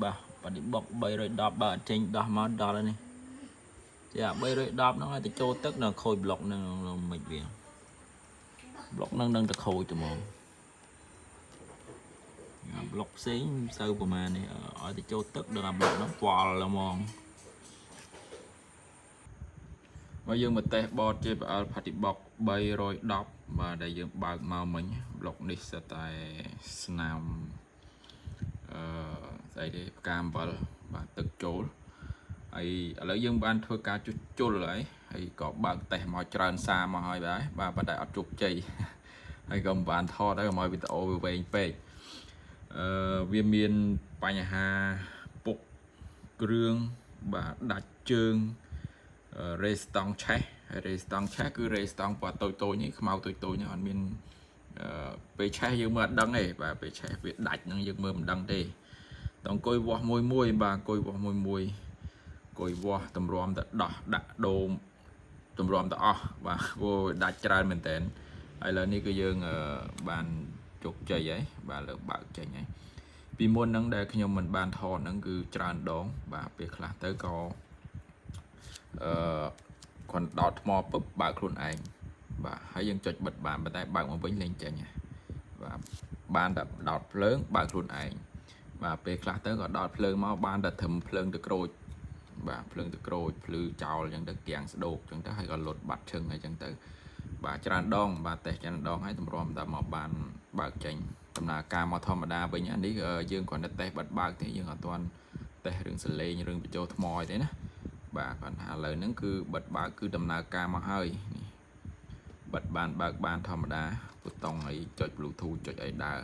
បាទបដិបុក310បើអត់ចេញដោះមកដល់ហើយនេះចា310ហ្នឹងឲ្យទៅចូលទឹកនៅខូចប្លុកហ្នឹងមិនវាប្លុកហ្នឹងនឹងទៅខូចទៅហ្មងអាប្លុកផ្សេងមិនសូវប្រហែលនេះឲ្យទៅចូលទឹកដល់អាប្លុកហ្នឹងវល់ហ្មងមកយើងមកតេស្តបត JBL Party Box 310បាទដែលយើងបើកមកមិញប្លុកនេះសិតតែស្នាមអឺស្អីទេផ្កាអំបិលបាទទឹកចូលហើយឥឡូវយើងបានធ្វើការជួសជុលហើយហើយក៏បើកតេស្តមកច្រើនសារមកហើយបាទបាទប៉ុន្តែអត់ជោគជ័យ ហើយក៏មិនបានថតដែរកុំឲ្យវីដេអូវាវែងពេកអឺវាមានបញ្ហាពុកគ្រឿងបាទដាច់ជើង រេស្តង់ឆេះហើយរេស្តង់ឆេះគឺរេស្តង់ពណ៌តូចតូចនេះខ្មៅតូចតូចនេះអត់មានអឺពេលឆេះយើងមើលអត់ដឹងទេបាទពេលឆេះវាដាច់ហ្នឹងយើងមើលមិនដឹងទេតអង្គុយវាស់មួយមួយបាទអង្គុយវាស់មួយមួយអង្គុយវាស់តម្រាំទៅដោះដាក់ដូមតម្រាំទៅអស់បាទព្រោះដាច់ច្រើនមែនតើហើយឥឡូវនេះគឺយើងបានជោគជ័យហើយបាទលើបើកចេញហើយពីមុនហ្នឹងដែលខ្ញុំមិនបានថតហ្នឹងគឺច្រើនដងបាទពេលខ្លះទៅក៏ អឺគាត់ដោតថ្មពឹបបើកខ្លួនឯងបាទហើយយើងចុចបិទបានប៉ុន្តែបើកមកវិញលែងចេញបាទបានតែដោតភ្លើងបើកខ្លួនឯងបាទពេលខ្លះទៅក៏ដោតភ្លើងមកបានតែត្រឹមភ្លើងទៅក្រូចបាទភ្លើងទៅក្រូចភ្លឺចោលអញ្ចឹងទៅគាំងស្ដោកអញ្ចឹងទៅហើយក៏លុតបាត់ឈឹងអីចឹងទៅបាទច្រើនដងបាទតេស្តច្រើនដងហើយតម្រាំតែមកបានបើកចេញដំណើរការមកធម្មតាវិញអានេះយើងគ្រាន់តែតេស្តបិទបើកទេយើងអត់ទាន់តេស្តរឿងសលេងរឿងបញ្ចូលថ្មអីទេណាបាទគាត់ថាឥឡូវហ្នឹងគឺបិទបើកគឺដំណើរការមកហើយនេះបិទបានបើកបានធម្មតាប៊ូតុងអីចុច Bluetooth ចុចអីដើរ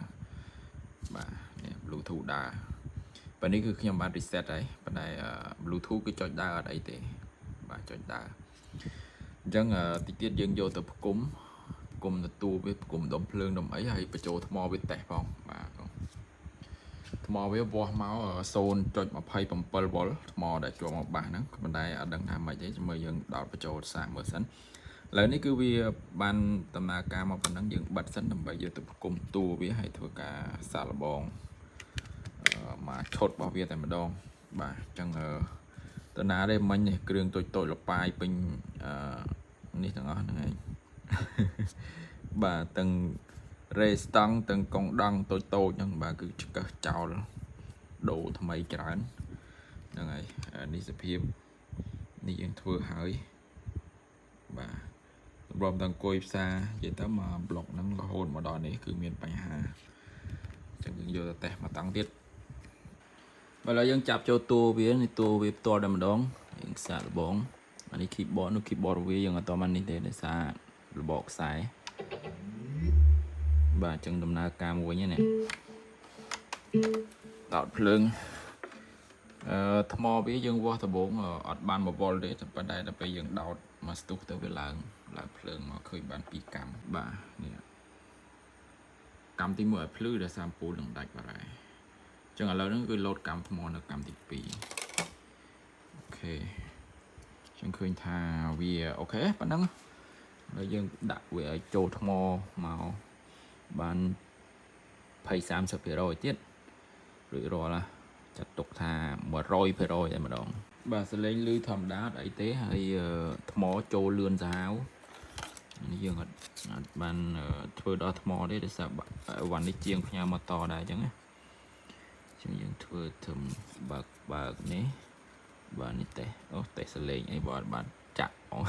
បាទនេះ Bluetooth ដើរបើនេះគឺខ្ញុំបាន reset ហើយប៉ុន្តែ Bluetooth គឺចុចដើរអត់អីទេបាទចុចដើរអញ្ចឹងតិចទៀតយើងយកទៅផ្គុំផ្គុំទទួលវាផ្គុំដុំភ្លើងដុំអីហើយបញ្ចូលថ្មវាតេស្តផងបាទថ្មវាវាស់មក0.27វ៉ុលថ្មដែលជាប់មកបាសហ្នឹងប៉ុន្តែអត់ដឹងថាម៉េចទេមើលយើងដោតបញ្ចូលសាកមើលសិនឥឡូវនេះគឺវាបានដំណើរការមកប៉ុណ្ណឹងយើងបិទសិនដើម្បីយកទៅផ្គុំតួវាហើយធ្វើការសាកល្បងមកឈុតរបស់វាតែម្ដងបាទអញ្ចឹងតណាទេមិញនេះគ្រឿងតូចតូចលបាយពេញអឺនេះទាំងអស់ហ្នឹងឯង បាទទាំងរេស្តង់ទាំងកុងដង់តូចតូចហ្នឹងបាទគឺឆ្កឹះចោលដូរថ្មីច្រើនហ្នឹងហើយនេះសភាពនេះយើងធ្វើហើយបាទតម្រាំទាំងអង្គុយផ្សារនិយាយទៅមកប្លុកហ្នឹងរហូតមកដល់នេះគឺមានបញ្ហាអញ្ចឹងយើងយកទៅតេស្តមកតង់ទៀតបើឥឡូវយើងចាប់ចូលតួវានេះតួវាផ្ទាល់តែម្ដងយើងសាកល្បងអានេះ keyboard នោះ keyboard វាយើងអត់តបាននេះទេដោយសាររបកខ្សែបាទអញ្ចឹងដំណើរការមួយនេះដោតភ្លើងអឺថ្មវាយើងវាស់ដំបូងអត់បាន1វ៉ុលទេតែប៉ុន្តែដល់ពេលយើងដោតមកស្ទុះទៅវាឡើងឡើងភ្លើងមកឃើញបាន2កាំបាទនេះកាំទី1ឲ្យភ្លឺដោយសារអំពូលនឹងដាច់បាត់ហើយអញ្ចឹងឥឡូវហ្នឹងគឺលោតកាំថ្មនៅកាំទី2 OK ចឹងឃើញថាវា OK ប៉ុណ្ណឹងហើយយើងដាក់វាឲ្យចូលថ្មមកបាន20 30%ទៀតរួចរាល់ណាចាត់ទុកថា100%តែម្ដងបាទសលេងលឺធម្មតាអត់អីទេហើយថ្មចូលលឿនសាហាវនេះយើងអត់អត់បានធ្វើដល់ថ្មទេដោយសារវ៉ាន់នេះជាងផ្ញើមកតដែរអញ្ចឹងណាអញ្ចឹងយើងធ្វើធ្វើបើកបើកនេះបាទនេះតេអូតេសលេងអីបើអត់បានចាក់អូ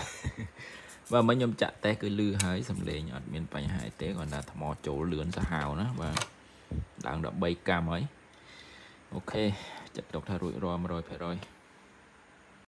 បាទមិញខ្ញុំចាក់តេសគឺលឺហើយសំឡេងអត់មានបញ្ហាអីទេគ្រាន់តែថ្មចូលលឿនសាហាវណាបាទឡើង13កាំហើយ OK ចាត់ទុកថារួចរាល់100%។